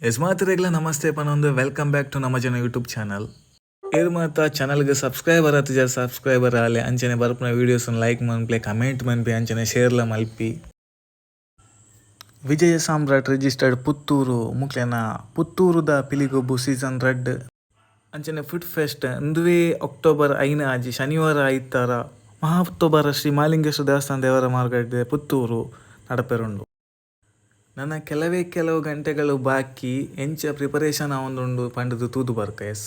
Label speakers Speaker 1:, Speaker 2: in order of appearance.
Speaker 1: S ಮಾತೆರೆಗ್ಲ ನಮಸ್ತೆ ಪನೊಂದು welcome back to ನಮ್ಮ ಜನ ಯೂಟ್ಯೂಬ್ ಚಾನಲ್. ಏರ್ ಮಾತ ಚಾನಲ್ಗೆ ಸಬ್ಸ್ಕ್ರೈಬರ್ ಆತಿಜ, ಸಬ್ಸ್ಕ್ರೈಬರ್ ಆಲೆ. ಅಂಚನೆ ಬರ್ಪುನ ವೀಡಿಯೋಸ್ ಲೈಕ್ ಮನ್ಪಲೆ, ಕಮೆಂಟ್ ಮನ್ಪಿ, ಅಂಚನೆ ಶೇರ್ಲ ಮಲ್ಪಿ. ವಿಜಯ ಸಾಮ್ರಾಟ್ ರಿಜಿಸ್ಟರ್ಡ್ ಪುತ್ತೂರು ಮುಕ್ಲೆನ ಪುತ್ತೂರುದ ಪಿಲಿಗೊಬ್ಬು ಸೀಸನ್ 2 ಅಂಚನೆ ಫುಡ್ ಫೆಸ್ಟ್ ಇಂದುವೇ ಅಕ್ಟೋಬರ್ 5 ಆಜಿ, ಶನಿವಾರ ಐತಾರ ಮಹಾತ್ತೊಬರ ಶ್ರೀ ಮಾಲಿಂಗೇಶ್ವರ ದೇವಸ್ಥಾನ, ದೇವರ ಮಾರ್ಗಡ್, ಪುತ್ತೂರು ನಡಪೆರುಂಡು. ನನ್ನ ಕೆಲವೇ ಕೆಲವು ಗಂಟೆಗಳು ಬಾಕಿ. ಎಂಚ ಪ್ರಿಪರೇಷನ್ ಆವೊಂದುಂಡು ಪಂಡುದು ತೂದು ಬರ್ಕ. ಎಸ್.